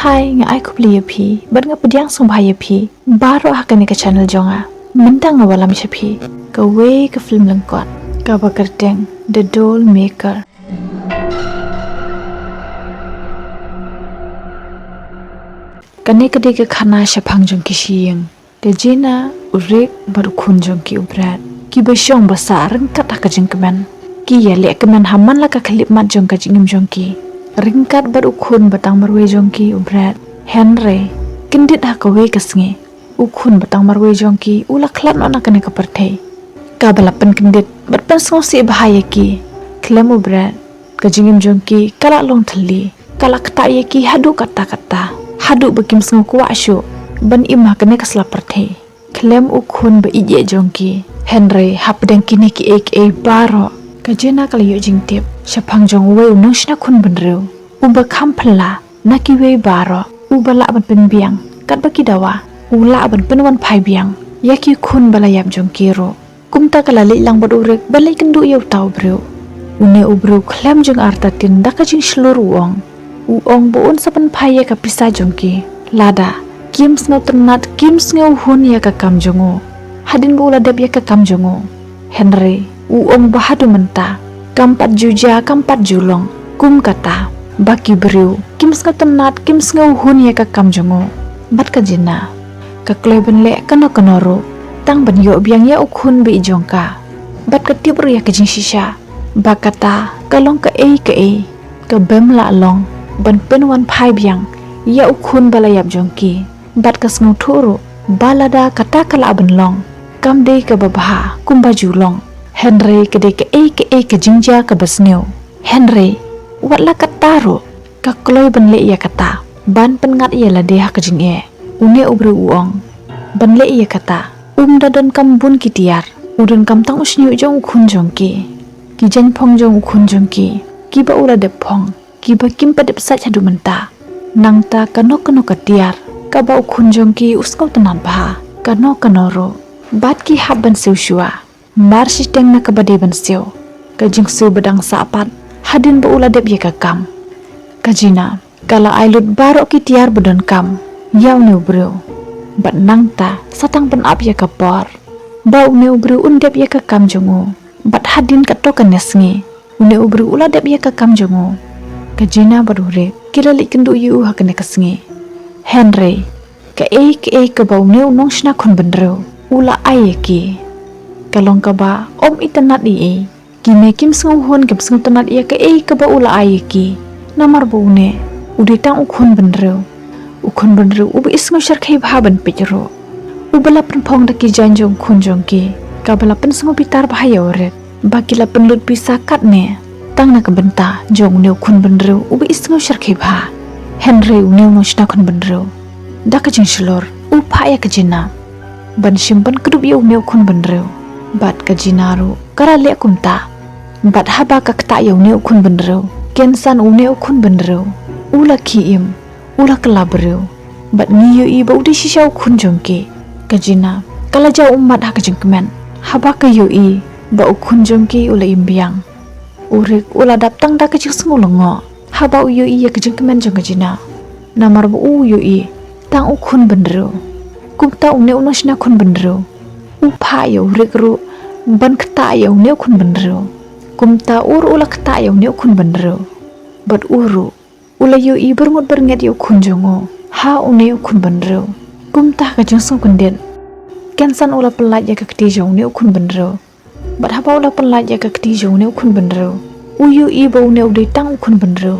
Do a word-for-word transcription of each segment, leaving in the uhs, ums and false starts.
Hai, nga ai khublei ïa phi bad nga pdiang sngewbha ïa phi baroh ha kane ka channel jong nga. Mynta nga wallam sha phi kawei ka film lyngkot kaba kyrteng The Doll Maker. Kane ka dei ka khana shaphang jong ki shyieng, ka Jina, u Rick bad u khun jong ki u Brad, kiba shong ba sah ryngkat ha ka jingkmen. Ki ïaleh kmen ha man la ka khyllipmat jong ka jingim jong ki ryngkat bad u khun ba tang marwei jong ki u Brad. Hynrei kyndit ha kawei ka sngi, u khun ba tang marwei jong ki u la khlad noh na kane ka pyrthei, kaba la pynkyndit bad pynsngewsih bha ïa ki. Khlem u Brad, ka jingim jong ki ka la long thylli, ka la ktah ïa ki haduh katta katta, haduh ba kim sngew kwah shuh ban im ha kane ka sla pyrthei. Khlem u khun ba ïeit jong ki. Hynrei hapdeng kine kiei kiei baroh, ka Jina ka la ïoh jingtip shaphang jong uwei u nongshna khun bynriew uba kham phylla na kiwei baroh, uba lah ban pynbiang katba ki dawa, u lah ban pynwanphai biang ïa ki khun ba la ïap jong ki ruh. Kumta ka la leit lang bad u Rick ban leit kynduh ïa uta u briew. Une u briew khlem jynjar artatien da ka jingshlur u ong, u ong ba un sa pynphai ïa ka pisa jong ki lada kim sngewtynnat, kim sngewhun ïa ka kam jong u hadien ba u la dep ïa ka kam jong u. Hynrei u ong ba haduh mynta kam pat ju jia, kam pat ju long kum kata, ba ki briew kim sngewtynnat, kim sngewhun ïa ka kam jong u. Bad ka Jina ka kloi ban leh kano kano ruh tang ban ïoh biang ïa u khun ba ïeit jong ka. Bad ka tip ruh ïa ka jingshisha ba kata ka long kaei kaei kaba ym lah long ban pynwanphai biang ïa u khun ba la ïap jong ki. Bad ka sngewthuh ruh ba lada kata ka lah ban long, kam dei kaba bha kumba ju long, hynrei ka dei kaei kaei ka jingjia kaba sniew. Hynrei wat la katta ruh ka kloi ban leh ïa kata ban pynngat ïa lade ha ka jingeh. Une u briew u ong ban leh ïa kata um da donkam bun ki tiar, u donkam tang u shñiuh jong u khun jong ki, ki jaiñphong jong u khun jong ki kiba u la dep phong, kiba kim pat dep sait haduh mynta. Nangta kano kano ka tiar kaba u khun jong ki u sngewtynnat bha, kano kano ruh, bad ki hap ban siew shuwa. Mar shiteng na kaba dei ban siew, ka jingsiew ba dang sah pat hadien ba u la dep ïa ka kam. Ka Jina ka la ai lut baroh ki tiar ba donkam ïa une u briew. Bad nangta sa tang ban ap ïa ka por ba une u briew un dep ïa ka kam jong u. Bad hadien katto katne sngi une u briew u la dep ïa ka kam jong u. Ka Jina bad u Rick ki la leit kynduh ïa u ha kane ka sngi. Hynrei kaei kaei kaba une u nongshna khun bynriew u la ai ïa ki ka long kaba ym itynnat ei ei. Kine kim sngewhun, kim sngewtynnat ïa kaei kaba u la ai ïa ki. Namar ba une u dei tang u khun bynriew, u khun bynriew uba i sngewshyrkhei bha ban peit ruh, uba la pynphong da ki jaiñ jong u khun jong ki, kaba la pynsngewbitar bha ïa u Rick ba ki la pynlut pisa katne tang na ka bynta jong une u khun bynriew uba i sngewshyrkhei bha. Hynrei une u nongshna khun bynriew da ka jingshlur u phah ïa ka Jina ban shim ban kdup ïa une u khun bynriew. Bad ka Jina ruh ka la leh kumta. Bad haba ka ktah ïa une u khun bynriew, kynsan une u khun bynriew u la khie im, u la kylla briew. Bad ngi ïohi ba u dei shisha u khun jong ki. Ka Jina ka la jaw ummat ha ka jingkmen haba ka ïohi ba u khun jong ki u la im biang. U Rick u la dap tang da ka jingsngew lyngngoh haba u ïohi ïa ka jingkmen jong ka Jina. Namar ba u ïohi tang u khun bynriew. Kumta une u nongshna khun bynriew u phah ïa u Rick ruh ban ktah ïa une u khun bynriew. Kumta u ruh u la ktah ïa une u khun bynriew. Bad u ruh u la ïohi byrngut byrnget ïa u khun jong u ha une u khun bynriew. Kumta ka jingsngewkyndit, kynsan u la pyllait ïa ka kti jong une u khun bynriew. Bad haba u la pyllait ïa ka kti jong une u khun bynriew, u ïohi ba une u dei tang u khun bynriew.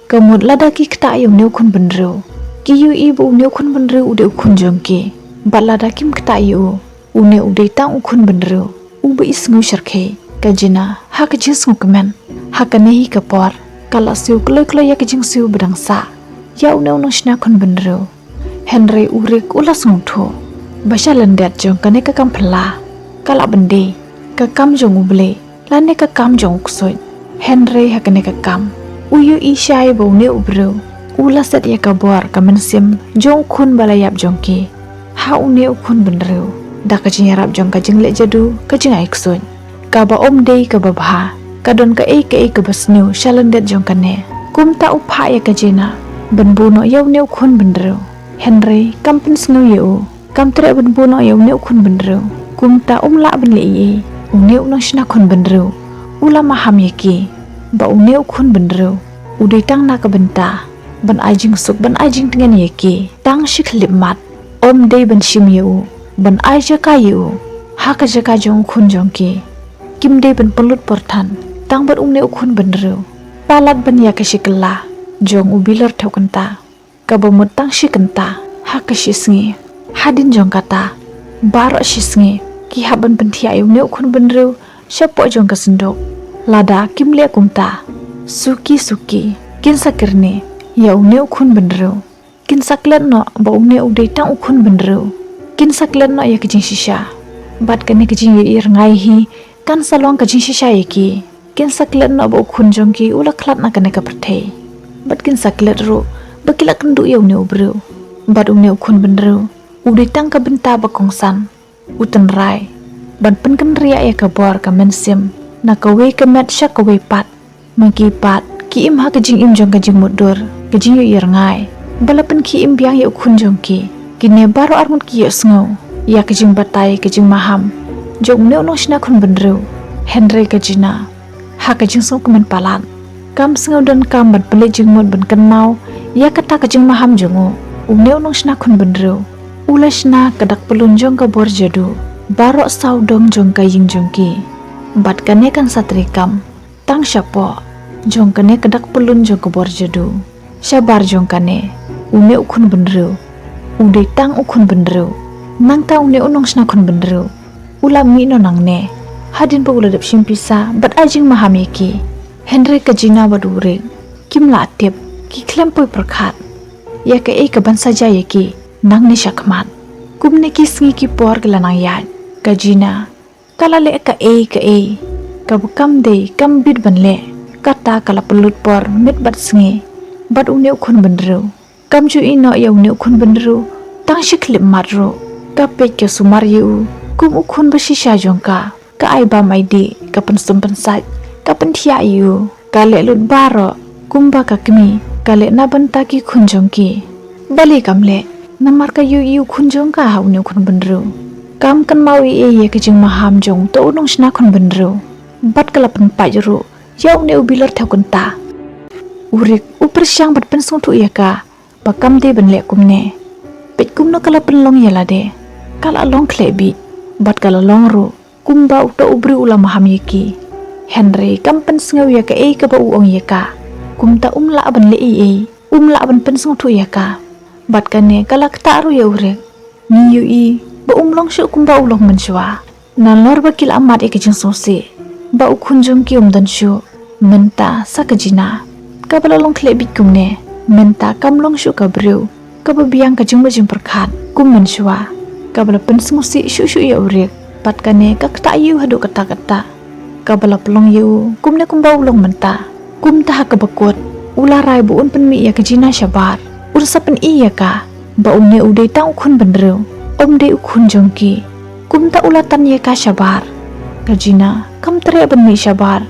Ka mut lada ki ktah ïa une u khun bynriew, ki ïohi ba une u khun bynriew u dei u khun jong ki. Bad lada kim ktah ïa u, une u dei tang u khun bynriew uba i sngewshyrkhei. Ka Jina ha ka jingsngewkmen, ha kane hi ka por ka la siew kloi kloi ïa ka jingsiew ba dang sah ïa une u nongshna khun bynriew. Hynrei u Rick u la sngewthuh ba sha lyndet jong kane ka kam phylla ka lah ban dei ka kam jong U Blei lane ka kam jong u ksuid. Hynrei ha kane ka kam u ïohi shai ba une u briew u la set ïa ka bor ka mynsiem jong u khun ba la ïap jong ki ha une u khun bynriew da ka jingïarap jong ka jingleh jadu, ka jingai ksuid, kaba ym dei kaba bha. Ka don kaei kaei kaba sniew sha lyndet jong kane. Kumta u phah ïa ka Jina ban buh noh ïa une u khun bynriew. Hynrei kam pynsngew ïa u, kam treh ban buh noh ïa une u khun bynriew. Kumta um lah ban leh ei ei. Une u nongshna khun bynriew u la maham ïa ki ba une u khun bynriew u dei tang na ka bynta ban ai jingsuk, ban ai jingtngen ïa ki. Tang shi khyllipmat, ym dei ban shim ïa u, ban ai jaka ïa u ha ka jaka jong u khun jong ki. Kim dei ban pynlut por than tang bad une u khun bynriew. Palat ban ïa ka shi kylla jong u bilor thew kynta, kaba mut tang shi kynta ha ka shi sngi. Hadien jong kata, baroh shi sngi ki hap ban pynthiah ïa une u khun bynriew shapoh jong ka synduk. Lada kim leh kumta, suki suki kin sa kyrni ïa une u khun bynriew. Kin sa klet noh ba une u dei tang u khun bynriew. Kin sa klet noh ïa ka jingshisha. Bad kane ka jingïohi rngai hi kan sa long ka jingshisha ïa ki. Kin sa klet noh ba u khun jong ki u la khlad na kane ka pyrthei. Bad kin sa klet ruh ba ki la kynduh ïa une u briew. Bad une u khun bynriew u dei tang ka bynta ba kongsan u tynrai ban pynkynriah ïa ka bor ka mynsiem na kawei ka met sha kawei pat. Ma ki pat ki im ha ka jingim jong ka jingmutdur, ka jingïohi rngai ba la pynkhie im biang ïa u khun jong ki. Kine baroh arngut ki ïohsngew ïa ka jingbatai, ka jingmaham jong une u nongshna khun bynriew. Hynrei ka Jina, ha ka jingsngewkmen palat, kam sngew donkam ban pynleit jingmut ban kynmaw ïa kata ka jingmaham jong u. Une u nongshna khun bynriew u la shna ka dak pyllun jong ka bor jadu baroh saw dong jong ka ïing jong ki. Bad kane kan sa treikam tang shapoh jong kane ka dak pyllun jong ka bor jadu. Shabar jong kane, une u khun bynriew u dei tang u khun bynriew. Nangta une u nongshna khun bynriew u la mih noh nangne hadien ba u la dep shim pisa bad ai jingmaham ïa ki. Hynrei ka Jina bad u Rick kim lah tip, ki khlem poi pyrkhat ïa kaei kaban sa jia ïa ki nangne shakhmat. Kumne ki sngi ki por ki la nang ïaid, ka Jina ka la leh kaei kaei kaba kam dei kam bit ban leh. Kata ka la pynlut por miet bad sngi bad une u khun bynriew. Kam ju ïeh noh ïa une u khun bynriew tang shi khyllipmat ruh. Ka peit ka sumar ïa u kum u khun ba shisha jong ka. Ka ai bam ai dih, ka pynsum pynsait, ka pynthiah ïa u. Ka leh lut baroh kumba ka kmie ka leh na bynta ki khun jong ki. Balei kam leh? Namar ka ïohi ïa u khun jong ka ha une u khun bynriew. Kam kynmaw ei ei ïa ka jingmaham jong uto u nongshna khun bynriew. Bad ka la pynpait ruh ïa une u bilor thew kynta. U Rick u pyrshang bad pynsngewthuh ïa ka ba kam dei ban leh kumne. Peit kumno ka la pynlong ïa lade. Ka la long khleh bit bad ka la long ruh kumba uto u briew u la maham ïa ki. Hynrei kam pynsngew ïa kaei kaba u ong ïa ka. Kumta um lah ban leh ei ei, um lah ban pynsngewthuh ïa ka. Bad kane ka la ktah ruh ïa u Rick. Ngi ïohi ba um long shuh kumba u long mynshuwa. Nalor ba ki la mad ïa ka jingsngewsih ba u khun jong ki um don shuh, mynta sa ka Jina kaba la long khleh bit kumne. Mynta kam long shuh ka briew kaba biang ka jingmut jingpyrkhat kum mynshuwa, kaba la pynsngewsih shuh shuh ïa u Rick. Bad kane ka ktah ïa u haduh katta katta. Kaba la pynlong ïa u kumne kumba u long mynta. Kumta ha kaba kut u la rai ba un pynmih ïa ka Jina shabar. Un sa pyni ïa ka ba une u dei tang u khun bynriew, um dei u khun jong ki. Kumta u la tan ïa ka shabar. Ka Jina kam treh ban mih shabar.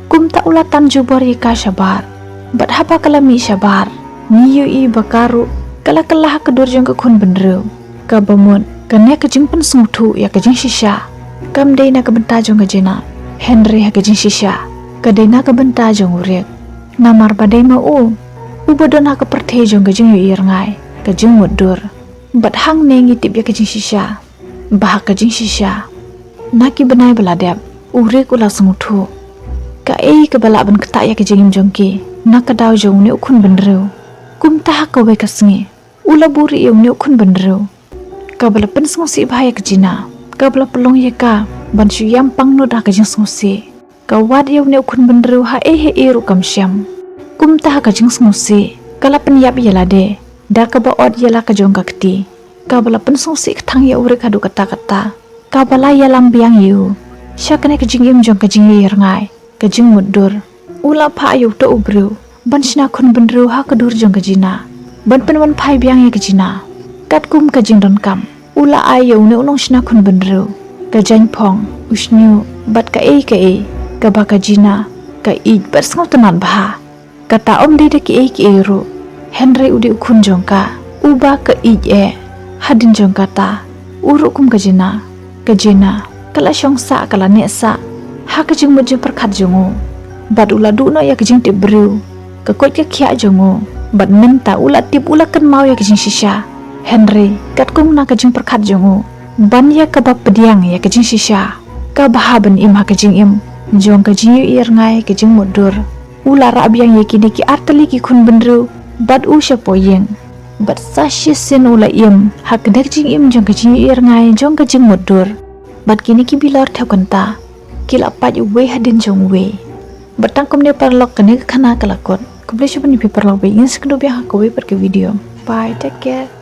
Kumta u la tan jubor ïa ka shabar. Bad haba ka la mih shabar, ngi ïohi ba ka ruh ka la kylla ha ka dur jong ka khun bynriew. Kaba mut kane ka jingpynsngewthuh ïa ka jingshisha kam dei na ka bynta jong ka Jina, hynrei ha ka jingshisha ka dei na ka bynta jong u Rick. Namar ba dei ma u uba don ha ka pyrthei jong ka jingïohi rngai, ka jingmutdur. Bad hangne ngi tip ïa ka jingshisha ba ha ka jingshisha, na ki bnai ba la dep, u Rick u la sngewthuh kaei kaba lah ban ktah ïa ka jingim jong ki na ka daw jong une u khun bynriew. Kumta ha kawei ka sngi u la buhrieh ïa une u khun bynriew. Kaba la pynsngewsih bha ïa ka Jina, kaba la pynlong ïa ka ban shu ïam pangnud ha ka jingsngewsih. Ka wad ïa une u khun bynriew ha ei ha ei ruh kam shem. Kumta ha ka jingsngewsih ka la pynïap ïa lade da kaba ot ïa la ka jong ka kti. Kaba la pynsngewsih kthang ïa u Rick haduh katta katta. Kaba la ïalam biang ïa u sha kane ka jingim jong ka jingïohi rngai, ka jingmutdur. U la phah ïa uto u briew ban shna khun bynriew ha ka dur jong ka Jina, ban pynwanphai biang ïa ka Jina. Katkum ka jingdonkam u la ai ïa une u nongshna khun bynriew ka jaiñphong, u shñiuh bad kaei kaei kaba ka Jina ka ïeit bad sngewtynnat bha. Kata ym dei da kiei kiei ruh, Hynrei u dei u khun jong ka, uba ka ïeit eh. Hadien jong kata, u ruh kum ka Jina, ka Jina ka la shong sah, ka la neh sah ha ka jingmut jingpyrkhat jong u. Bad u la duh noh ïa ka jingtip briew, ka koit ka khiah jong u. Bad mynta u la tip, u la kynmaw ïa ka jingshisha. Hynrei katkum na ka jingpyrkhat jong u ban ïa kaba pdiang ïa ka jingshisha, ka bha ban im ha ka jingim jong ka jingïohi rngai, ka jingmutdur, u la rah biang ïa kine ki artylli ki khun bynriew bad u sha poh ïing. Bad sa shisien u la im ha kane ka jingim jong ka jingïohi rngai, jong ka jingmutdur. Bad kine ki bilor thaw kynta ki la pait uwei hadien jong uwei. Bad tang kumne paralok, kane ka khana ka la kut. Khublei shibun ïa phi paralok, bad ngin sa ïakynduh biang ha kawei pat ka video. Bye, take care.